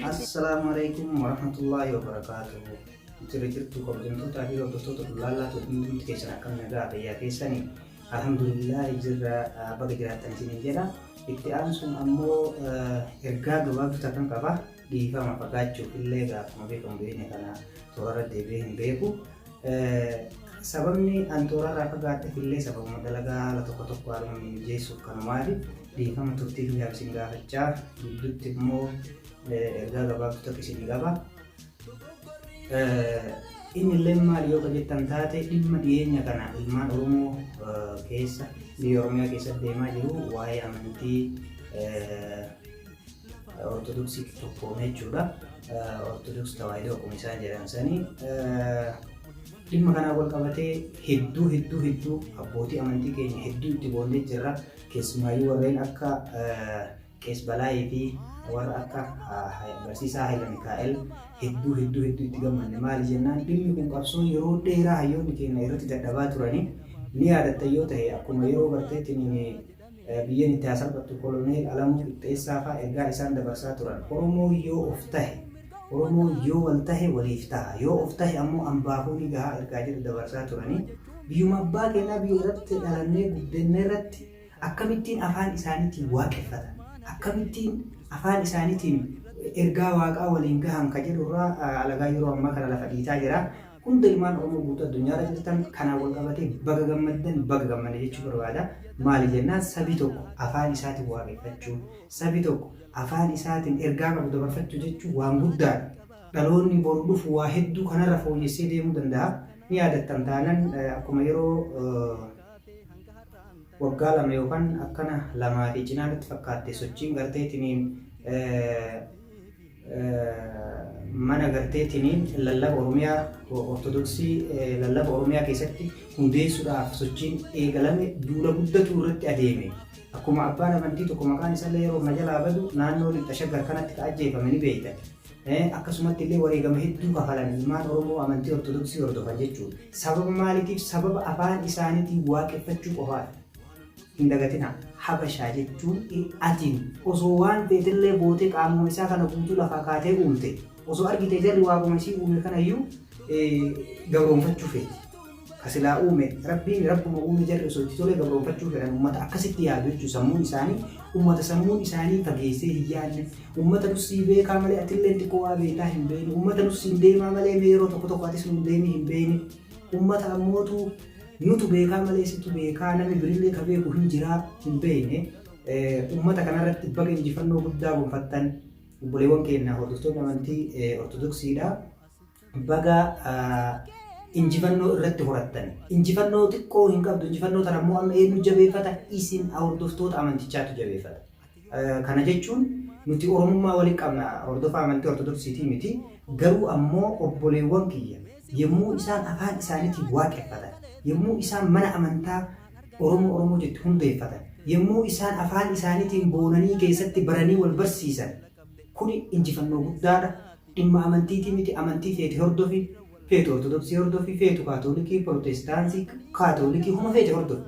Assalaamu alaikum warahmatullaahi wabarakaatuhu. Jirra jirtu kabajamtootaa fi hordoftoota Bullaallaa hundumti keessan akkam nagaa fayyaa keessanii? Alhamdulillah, jirra, baga jiraattan isiniin jedha. Itti aansuun ammoo ergaa gabaabduu takkan qaba. Dhiifama, fagaachuuf illee akkuma beekamu dhiyeenya kana toorarra deebi'ee hin beeku. Sababni an toorarraa fagaadheef illee sababuma dalagaa haala tokko tokko haaluma mijeessuuf kanumaati. Dhiifama turtii kiyyaaf isin gaafachaa, gidduutti immoo ergaa gabaabduu takka isinii qaba. Inni illee maali yoo jettan taate, dhimma dhiyeenya kana ilmaan Oromoo keessa biyya Oromiyaa keessatti deemaa jiru, waa'ee amantii Ortodoksii tokkoome jechuudha. Ortodoksii Tawaahidoo akkuma isaan jedhan sanii. Dhimma kanaan wal qabatee hedduu hedduu hedduu abbootii amantii keenya hedduu itti boonnee jirra. Keessumaayyuu warreen akka Qees Balaayii fi warra akka Barsiisaa Hayila Mikaa'el hedduu hedduu hedduu itti gammanne. Maali jennaan, dhimmi kun qabsoo yeroo dheeraa hayyoonni keenya irratti dadhabaa turanii ni yaadatta yoo ta'e, akkuma yeroo barteettiin biyyeen itti haa salphattu Koloneel Alamuu Qixxeessaa fa'aa ergaa isaan dabarsaa turan. Oromoo yoo of tahe, Oromoo yoo wal tahe waliif taha, yoo of tahe ammoo ambaafuu ni gahaa ergaa jedhu dabarsaa turanii. Biyyuma abbaa keenyaa, biyya irratti dhalannee guddannee irratti akkamittiin afaan isaaniitiin waaqeffatan, akkamittiin afaan isaaniitiin ergaa waaqaa waliin gahan ka jedhurraa alagaa yeroo ammaa kana lafa dhiitaa jira. Hunda ilmaan Oromoo guutuu addunyaarra jirtan kanaan wal qabatee baga gammaddan, baga gammanne jechuu barbaada. Maali jennaan, sabi tokko afaan isaatiin waaqeffachuu, sabi tokko afaan isaatiin ergaa qabu dabarfachuu jechuun waan guddaadha. Dhaloonni boru dhufu waa hedduu kanarra fooyyessee deemuu danda'a. Ni yaadattan taanan, akkuma yeroo waggaa 2 yookaan akkana lamaa fi cinaa natti fakkaatte, sochiin garteetiniin mana garteetiniin lallaba Oromiyaa Ortodoksii lallaba Oromiyaa keessatti hundeessuudhaaf sochiin eegalame duula guddatu irratti adeeme. Akkuma abbaan amantii tokko maqaan isaallee yeroo na jalaa badu naannoo Lixa Shaggar kanatti ka ajjeefame ni beektan. Akkasumatti illee wareegama hedduu kafalan ilmaan Oromoo amantii Ortodoksii hordofan jechuudha. Sababa maaliitiif? Sababa afaan isaaniitiin waaqeffachuu qofaadha. Hin dagatinaa. Habashaa jechuun atiin osoo waan feetillee gootee qaamuma isaa kana guutuu lafaa kaatee uumte osoo argite, jarri waaquma isii uume kanayyuu gabroonfachuu feeti. Ka silaa uume rabbiin, rabbuma uume jarri osoo itti tolee gabroonfachuu fedhan. Uummata akkasitti yaadu jechuun sammuun isaanii uummata sammuun isaanii fageessee hin yaadne, uummata nussii beekaa malee atillee xiqqoo waa beektaa hin beekne, uummata nussiin deemaa malee mee yeroo tokko tokko atis nuun deemii hin beekne, uummata ammootu nutu beekaa malee situ beekaa namni birillee ka beeku hin jiraa hin beekne. Uummata kanarratti baga injifannoo guddaa gonfattan, obboleewwan keenya hordoftoonni amantii Ortodoksiidha. Baga injifannoo irratti horattan. Injifannoo xiqqoo hin qabdu. Injifannoo tana immoo amma eenyu jabeeffata? Isin hordoftoota amantichaatu jabeeffata. Kana jechuun nuti Oromummaa waliin qabna, hordofaa amantii Ortodoksiitii miti. Garuu ammoo obboleewwan kiyya yommuu isaan afaan isaaniitiin waaqeffatan, yommuu isaan mana amantaa Oromoo Oromoo jettu hundeeffatan, yommuu isaan afaan isaaniitiin boonanii keessatti baranii wal barsiisan, kuni injifannoo guddaadha. Dhimma amantiitii miti, amantii feete hordofi, feetu Ortodoksii hordofi, feetu Kaatolikii, Pirootestaansii, Kaatolikii, homa feete hordofi,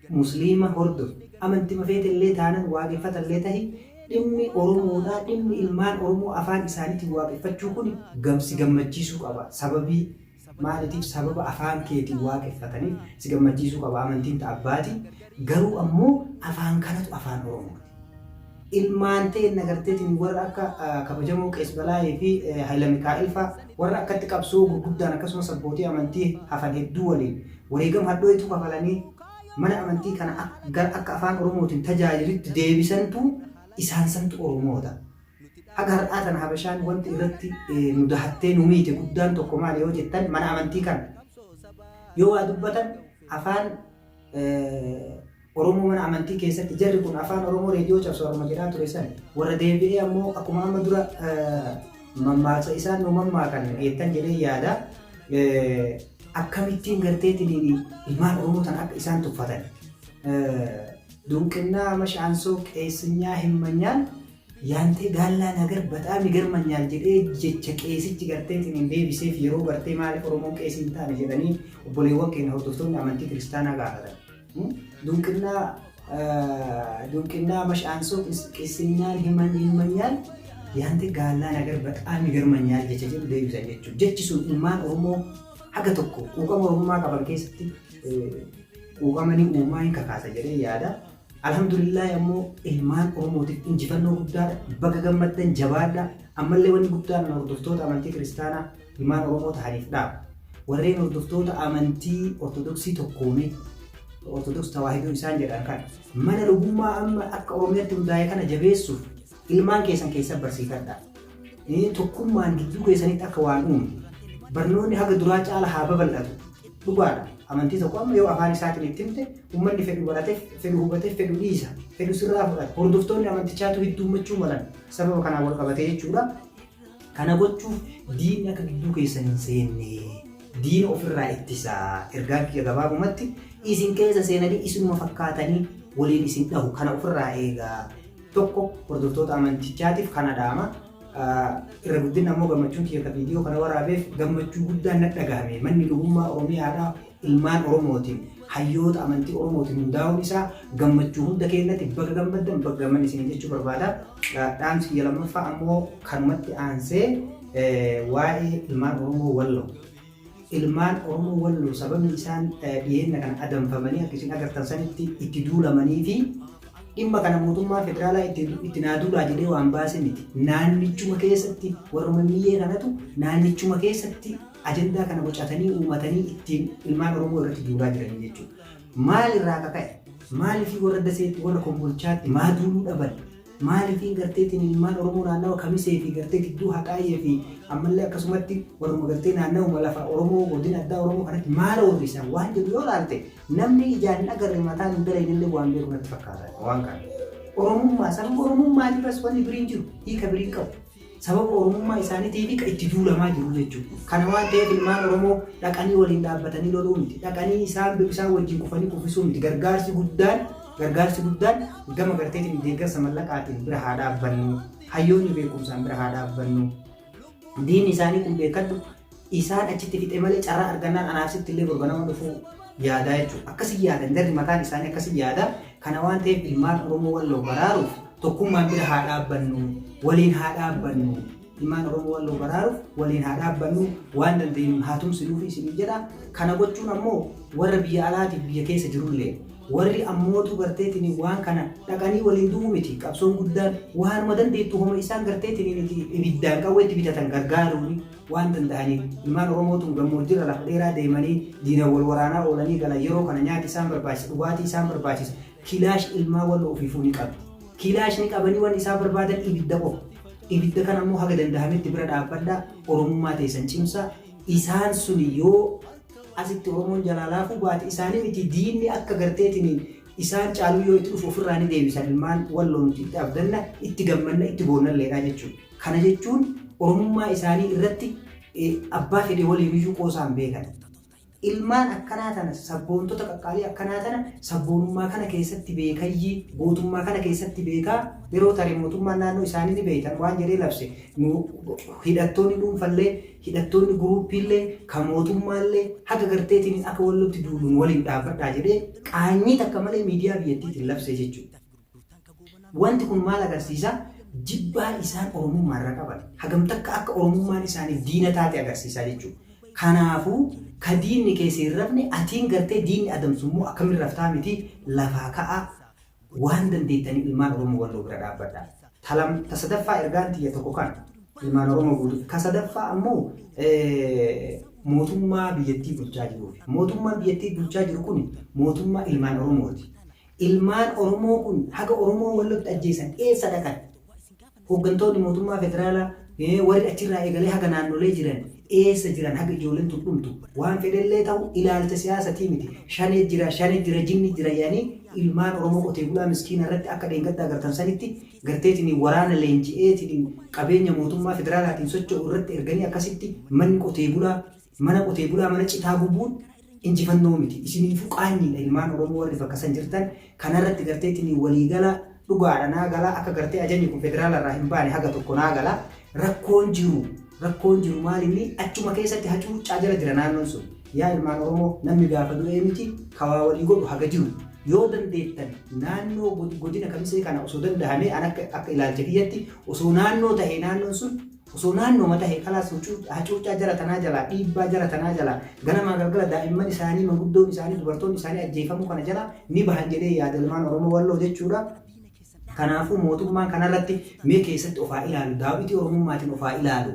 Musliima hordofi, amantima feete illee taanan waaqeffata illee tahi, dhimmi Oromoodhaa, dhimmi ilmaan Oromoo afaan isaaniitiin waaqeffachuu kun si gammachiisuu qaba. Sababii maaliitiif? Sababa afaan keetiin waaqeffataniif si gammachiisuu qaba. Amantiin ta'a abbaati, garuu ammoo afaan kanatu afaan Oromooti. Ilmaan ta'een agarteetiin warra akka kabajamoo Qees Balaayee fi Hayila Mikaa'el fa'a warra akkatti qabsoo gurguddaan, akkasumas abbootii amantii hafan hedduu waliin wareegama hadhooytu kafalanii mana amantii kana gara akka afaan Oromootiin tajaajilutti deebisantu isaan santu Oromoota. Haga har'aa tana Habashaan wanti irratti nu dahattee nu miite guddaan tokko maali yoo jettan, mana amantii kana. Yoo waa dubbatan afaan Oromoo mana amantii keessatti, jarri kun afaan Oromoo reediyoo cabsu haruma jedhaa ture san warra deebi'ee ammoo akkuma amma dura mammaaksa isaan nu mammaakan eettan jedhee yaada, akkamittiin garteetiin ilmaan Oromoo tan akka isaan tuffatan. Dunqinnaa mashaansoo qeessinyaa himmanyaan yaantee gaallaa nagar baxaam igarmanyaal jedhee jecha qeesichi garteetiin hin deebiseef yeroo gartee maaliif Oromoon qeesii hin taane jedhanii obboleewwan keenya hordoftoonni amantii kiristaanaa gaafatan. Dunqinnaa dunqinnaa mashaansoo qeessinyaan himmanyaan Yaante gaallaa nagar baxaam ይገርመኛል jecha jedhu deebisan jechuudha. Jechi sun ilmaan Oromoo haga tokko quuqama Oromummaa qaban keessatti quuqama ni uumaa hin kakaasa jedhee yaada. Alhamdulillah ammoo ilmaan Oromootiif injifannoo guddaadha. Baga gammaddan, jabaadha. Ammallee wanni guddaan hordoftoota amantii kiristaanaa ilmaan Oromoo ta'aniif dhaabu. Warreen hordoftoota amantii Ortodoksii tokkoomee Ortodoks Tawaahidoo isaan jedhan kana mana lubummaa amma akka Oromiyaatti hundaa'e kana jabeessuuf ilmaan keessan keessa barsiifadha. Tokkummaan gidduu keessanitti akka waan uumu. Barnoonni haga duraa caala haa babal'atu. Dhugaadha. Amantii tokko amma yoo afaan isaatiin itti himte uummanni fedhu baratee, fedhu hubatee, fedhu dhiisa. Fedhu sirraa fudhata. Hordoftoonni amantichaatu heddummachuu malan sababa kanaan wal qabatee jechuudha. Kana gochuuf diinni akka gidduu keessan hin seenne diina ofirraa ittisaa. Ergaan kiyya gabaabumatti isin keessa seenanii isinuma fakkaatanii waliin isin dhahu, kana ofirraa eegaa. Tokko hordoftoota amantichaatiif kana dhaama. Irra guddinni ammoo gammachuun kiyya ka viidiyoo kana waraabeef gammachuu guddaan na dhagahame. Manni lubummaa Oromiyaadhaa ilmaan Oromootiin, hayyoota amantii Oromootiin hundaa'uun isaa gammachuu hunda keenyatti. Baga gammaddan, baga gammanni isin jechuu barbaada. Dhaamsi kiyya lammaffaa ammoo kanumatti aansee waa'ee ilmaan Oromoo Walloo. Ilmaan Oromoo Walloo sababni isaan dhiyeenna kana adamfamanii akka isin agartan sanitti itti duulamanii fi dhimma kana mootummaa federaalaa itti naa duulaa jedhee waan baase miti. Naannichuma keessatti warruma miyyee kanatu naannichuma keessatti ajandaa kana bocatanii uumatanii ittiin ilmaan Oromoo irratti duulaa jiranii jechuudha. Maal irraa kaka'e? Maaliif warra Daseetti, warra Kombolchaatti maa duuluu dhaban? Maaliif garteetiin ilmaan Oromoo naannawa Kamisee fi gartee gidduu Haxaayee fi ammallee akkasumatti warruma gartee naannawuma lafa Oromoo godina addaa Oromoo kanatti maal oollisan waan jedhu yoo ilaalte, namni ijaan hin agarre, mataan hin dalagne illee waan beeku natti fakkaata waan kana. Oromummaa, sababa Oromummaatiif as wanni biriin jiru hiika biriin qabu. Sababa Oromummaa isaaniitiif itti duulamaa jiru jechuudha. Kana waan ta'eef ilmaan Oromoo dhaqanii waliin dhaabbatanii loluu miti. Dhaqanii isaan wajjin kufanii kuffisuu miti. Gargaarsi guddaan gama garteetiin deeggarsa mallaqaatiin bira haa dhaabbannu. Hayyoonni beekumsaan bira haa dhaabbannu. Diinni isaanii kun beekadhu, isaan achitti fixe malee carraa argannaan anaafsitti illee borganama dhufuu yaadaa jechuudha. Akkasii yaadan, jarri mataan isaanii akkasii yaada. Kana waan ta'eef ilmaan Oromoo Walloo baraaruuf tokkummaan bira haa dhaabbannu. Waliin haa dhaabbannu. Ilmaan Oromoo Walloo baraaruuf waliin haa dhaabbannu. Waan dandeenyu haa tumsinuufi isiniin jedha. Kana gochuun ammoo warra biyya alaatiif biyya keessa jirullee, warri ammootu garteetiin waan kana dhaqanii waliin du'uu miti. Qabsoon guddaan waanuma dandeettu homa isaan garteetiin ibiddaan qawweetti bitatan gargaaruuni waan danda'aniif. Ilmaan Oromootuun gammoojjiirra lafa dheeraa deemanii diina wal waraanaa oolanii galan. Yeroo kana nyaati isaan barbaachisa, dhugaatii isaan barbaachisa. Kilaash ilmaan Walloo ofiifuu ni qabdi. Kilaash ni qabanii waan isaan barbaadan ibidda qofa. Ibidda kana ammoo haga danda'ametti bira dhaabbadhaa, Oromummaa teessan cimsaa. Isaan suni yoo asitti Oromoon jalaa laafuu baate, isaanii miti, diinni akka garteetiin isaan caaluu yoo itti dhufu ofirraa ni deebisan. Ilmaan Walloo nuti itti abdanna, itti gammanna, itti boonnalleedha jechuudha. Kana jechuun Oromummaa isaanii irratti abbaa fedhe waliin iyyuu qoosaan beekan. Ilmaan akkanaa tana, sabboontota qaqqaalii akkanaa tana, sabboonummaa kana keessatti beekayyii, gootummaa kana keessatti beekaa, yeroo tarii mootummaan naannoo isaanii ni beektan waan jedhee labse, nu hidhattoonni dhuunfallee, hidhattoonni guruuppiillee, kan mootummaallee haga garteetiin akka Wallootti duuluun waliin dhaabbadhaa jedhee qaanyii takka malee miidiyaa biyyattiitiin labse jechuudha. Wanti kun maal agarsiisa? Jibbaa isaan Oromummaa irra qaban. Hagam takka akka Oromummaan isaaniif diina taate agarsiisa jechuudha. Kanaafuu ka diinni keessa hin rafne, atiin gartee diinni adamsu immoo akkamiin raftaa miti? Lafaa ka'aa, waan dandeettanii ilmaan Oromoo Walloo bira dhaabbadha. Talam ta sadaffaa ergaan tiyya tokko kan ilmaan Oromoo guutuuf. Ka sadaffaa ammoo mootummaa biyyattii bulchaa jiruuf. Mootummaan biyyattii bulchaa jiru kun mootummaa ilmaan Oromooti. Ilmaan Oromoo kun haga Oromoo Wallootti ajjeesan eessa dhaqan? Hooggantoonni mootummaa federaalaa, warri achirraa eegalee haga naannolee jiran eessa jiran haga ijoolleen tun dhumtu? Waan fedhellee ta'u ilaalcha siyaasatii miti. Shanee jira, shanee jira, jinni jira jedhanii ilmaan Oromoo qotee bulaa miskiina irratti akka dheengaddaa agartan sanitti garteetiin waraana leenji'eetiin qabeenya mootummaa federaalaatiin socho'u irratti erganii akkasitti manni qotee bulaa, mana qotee bulaa, mana citaa gubuun injifannoo miti. Isiniifuu qaanyiidha ilmaan Oromoo warri bakka san jirtan. Kanarratti garteetiin waliigala dhugaadha naa galaa, akka gartee ajajni kun federaala irraa hin baane haga tokko naa galaa. Rakkoon jiru maal? Inni achuma keessatti hacuuccaa jala jira naannoon sun. Yaa ilmaan Oromoo, namni gaafa du'ee miti kawaa walii godhu haga jiru. Yoo dandeettan naannoo godina Kamisee kana osoo danda'ame, an akka ilaalcha kiyyatti osoo naannoo tahe, naannoon sun osoo naannooma tahe, kalaas hacuuccaa jara tanaa jalaa, dhiibbaa jara tanaa jalaa, ganamaa galgala daa'imman isaanii, manguddoon isaanii, dubartoonni isaanii ajjeefamuu kana jalaa ni bahan jedhee yaada ilmaan Oromoo Walloo jechuudha. Kanaafuu mootummaan kanarratti mee keessatti ofaa ilaalu, daawwitii Oromummaatiin ofaa ilaalu.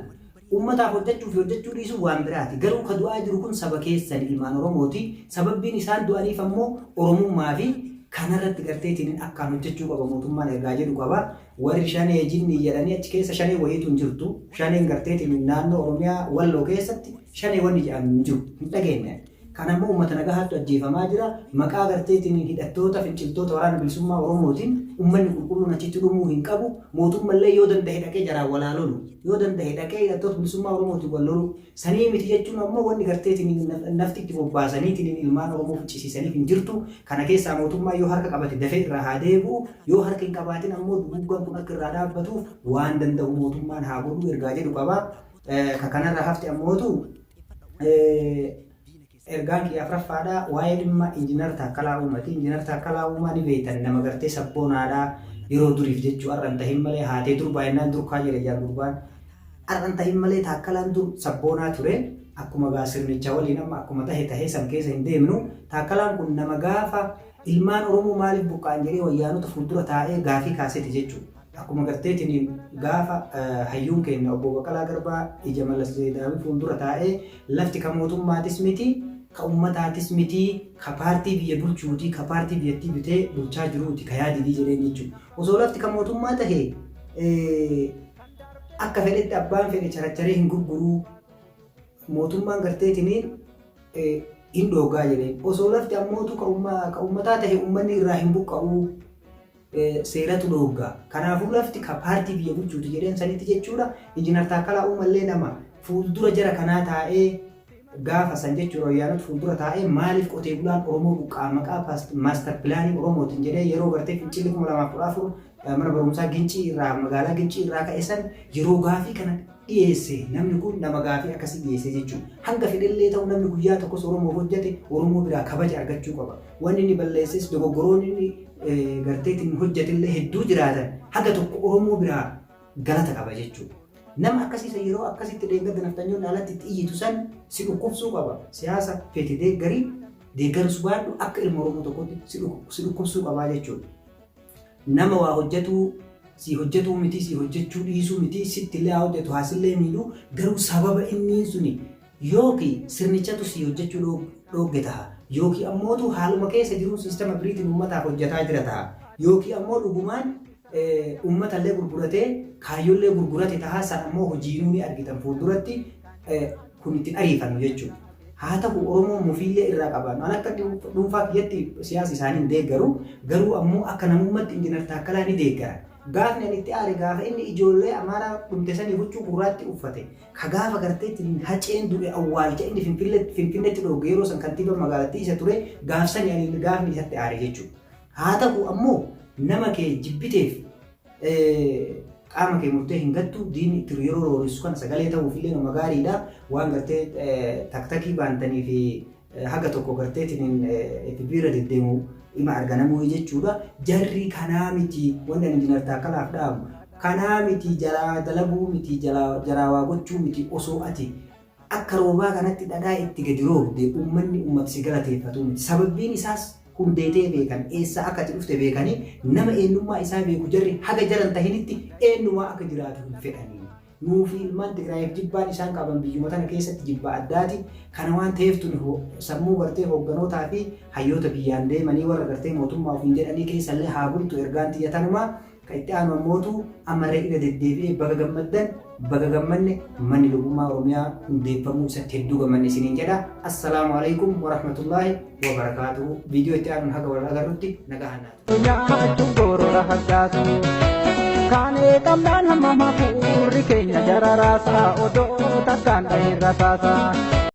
Uummataaf hojjechuu fi hojjechuu dhiisuu waan biraati. Garuu ka du'aa jiru kun saba keessan, ilmaan Oromooti. Sababbiin isaan du'aniif ammoo Oromummaa fi kanarratti garteetiin akkaan hojjechuu qaba mootummaan ergaa jedhu qaba. Warri shanee jinnii jedhanii achi keessa shanee wayiitu hin jirtu. Shaneen garteetiin naannoo Oromiyaa Walloo keessatti shanee wanni jedhamu hin jiru. Hin dhageenye. Kan ammoo uummata nagahaatu ajjeefamaa jira. Maqaa garteetiin hidhattoota finciltoota Waraana Bilisummaa Oromootiin uummanni qulqulluun achitti dhumuu hin qabu. Mootummallee yoo danda'e dhaqee jaraan walaa lolu. Yoo danda'e dhaqee hidhattoota bilisummaa Oromootiin wal lolu. Sanii miti jechuun ammoo wanni garteetiin nafti itti bobbaasaniitiin ilmaan Oromoo ficcisiisaniif hin jirtu. Kana keessaa mootummaa yoo harka qabate dafee irraa haa deebi'u. Yoo harka hin qabaatin ammoo duguuggaan kun akka irraa dhaabbatuuf waan danda'u mootummaan haa godhu ergaa jedhu qaba. Ka kanarraa hafte ammootu ergaan kiyya afuraffaadha, waa'ee dhimma Injiinar Taakkalaa Uumaati. Injiinar Taakkalaa Uumaa ni beektan, nama gartee sabboonaadha yeroo duriif jechuu, har'a hin tahin malee, haatee dur baay'inaan durkaa jedhe jaan gurbaan. Har'a hin tahin malee Taakkalaan dur sabboonaa ture. Akkuma gaa sirnicha waliin amma akkuma tahe tahee san keessa hin deemnu. Taakkalaan kun nama gaafa ilmaan Oromoo maaliif buqqa'an jedhee wayyaanota fuuldura taa'ee gaafii kaaseti jechuudha. Akkuma garteetiin gaafa hayyuun keenya obbo Baqqalaa Garbaa ija Mallas Zeenaawii fuuldura taa'ee lafti ka mootummaatis miti, ka ummataatis miti, ka paartii biyya bulchuuti, ka paartii biyyattii bitee bulchaa jiruuti, ka yaadidii jedheen jechuudha. Osoo lafti ka mootummaa tahe akka fedhetti abbaan fedhe characharee hin gurguruu, mootummaan garteetiniin hin dhoogaa jedheen. Osoo lafti ammootu ka ummataa tahe ummanni irraa hin buqqa'uu, seeratu dhooggaa. Kanaafuu lafti ka paartii biyya bulchuuti jedheen sanitti jechuudha. Injiinar Taakkalaa Uumallee nama fuuldura jara kanaa taa'ee gaafa san jechuudha, wayyaanota fuuldura taa'ee maaliif qotee bulaan Oromoo buqqaa maqaa master planii Oromootiin jedhee yeroo gartee fincilli 2014 mana barumsaa Gincii irraa, magaalaa Gincii irraa ka'e san yeroo gaafii kana dhiyeesse, namni kun nama gaafii akkasii dhiyeesse jechuudha. Hanga fedhellee ta'u namni guyyaa tokkos Oromoof hojjete Oromoo biraa kabaja argachuu qaba. Wanni inni balleesses, dogoggoroonni inni garteetiin hojjetellee hedduu jiraatan, haga tokko Oromoo biraa galata qaba jechuudha. Nama akkasiisa yeroo akkasitti deeggarta naftanyoonni alatti itti iyyitu san si dhukkubsuu qaba. Siyaasa feete deeggarii, deeggarus baadhu, akka ilma Oromoo tokkotti si dhukkubsuu qabaa jechuudha. Nama waa hojjetuu si hojjetuu miti, si hojjechuu dhiisuu miti, sitti illee haa hojjetu, haasillee miidhuu, garuu sababa inni suni yookiin sirnichatu si hojjechuu dhoogge taha, yookiin ammootu haaluma keessa jiruun siistama biriitiin uummataaf hojjetaa jira taha, yookiin ammoo dhugumaan uummatallee gurguratee kaayyollee gurgurate taha. San ammoo hojiinuu ni argitan fuulduratti, kun ittiin ariifannu jechuudha. Haa ta'u, Oromoo mufiillee irraa qabaannu. An akka dhuunfaa kiyyatti siyaasa isaanii hin deeggaru, garuu ammoo akka namummaatti Injiinar Taakkalaa ni deeggara. Gaafni ani itti aare gaafa inni ijoollee Amaaraa dhumte sanii huccuu gurraatti uffate. Ka gaafa garteetti Haceen du'e awwaalcha inni Finfinneetti dhoogge, yeroo san kantiibaa magaalattii isa ture, gaafsani ani gaafni isatti aare jechuudha. Haa ta'u ammoo nama kee jibbiteef qaama kee murtee hin gattu. Diinni itti yeroo roorisu kana sagalee ta'uufillee nama gaariidha. Waan gartee taktakii baantanii fi haga tokko garteetiin FB irra deddeemu ima arganamuu jechuudha. Jarri kanaa miti wanni ani Injiinar Taakkalaaf dhaamu. Kanaa miti, jaraa dalaguu miti, jaraa waa gochuu miti, osoo ati akka roobaa kanatti dhadhaa itti gadi roobde uummanni uummata si galateeffatu miti. Sababbiin isaas hundeetee beekan, eessaa akka ati dhufte beekanii, nama eenyummaa isaa beeku jarri haga jaran tahinitti eenyumaa akka jiraatu hin fedhanii. Nuufi ilmaan Tigraayiif jibbaan isaan qaban biyyuma tana keessatti jibba addaati. Kana waan ta'eef tuni sammuu gartee hoogganootaa fi hayyoota biyyaan deemanii warra gartee mootummaa ofiin jedhanii keessallee haa bultu ergaan xiyya tanumaa. Ka itti aanu ammootu ammallee irra deddeebi'ee baga gammaddan, baga gammanne, manni lubummaa Oromiyaa hundeeffamuu isatti hedduu gammanne isiniin jedha. Assalaamu alaikum warahmatullaahi wabarakaatuhu. Viidiyoo itti aanuun haga wal agarrutti nagaa hannaatu. Nyaachuun gorora harcaatu. Kaanee qabnaan hamma hafuurri keenya jararaasaa odoo takkaan dhahirra taasa.